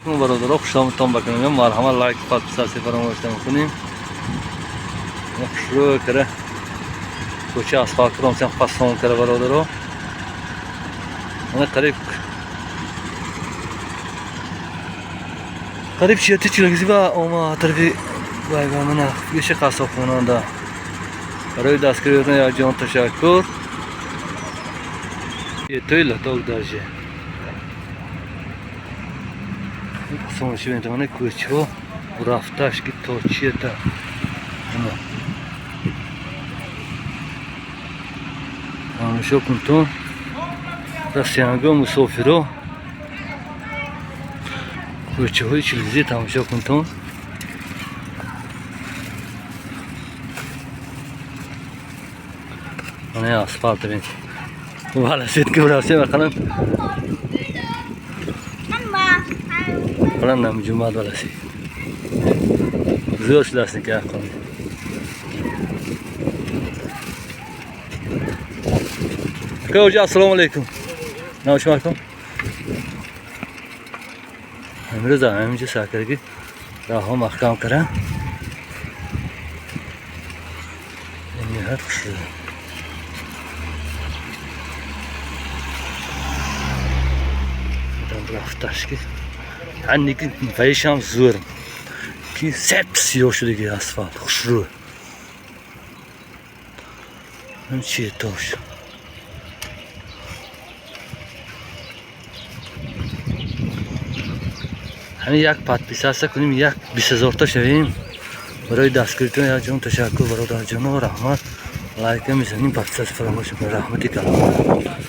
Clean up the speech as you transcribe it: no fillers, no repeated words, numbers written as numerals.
Бародаро, хушомадтон ба каналам. Марҳамат, лайк, подписаться фаромӯш накунем. Хушрӯ кара кӯча асфалт кардам, фасон кара, бародаро. Мана қариб чияти чилгизи ва ома тарафи вай ва мана пеши қассобхонанда. Барои дастгириятон якҷон ташаккур. Той лоток даже. Қисмаши метавонед кӯчаҳо рафташ ки то чиета. Тамошо кунтон, расиянго, мусофиро, кӯчаҳои чилгизӣ тамошо кунтон. Мана асфалт бин. Велосипед ки рафтем, ақаллан ақаллан намҷумад велосипед. Зӯр шудаст ки ақаллан. Ака ҳоҷа, ассалому алайкум. Нав шумо акам? Имрӯз ҳаминҷо саркардаги роҳҳо маҳкам кардам. Ниҳоят хушрӯ. Рафташ ки ҳанники ваишам зӯр ки сеп сиёҳ шудаги асфалт хушрӯ. Чиетош. Ҳамин як подписаться кунем, як 20 000-та шавем. Барои дастгиритон якҷон ташаккур, бародарҷоно, раҳмат. Лайка мезанем, подписаться фаромӯш накунед. Раҳмати калом.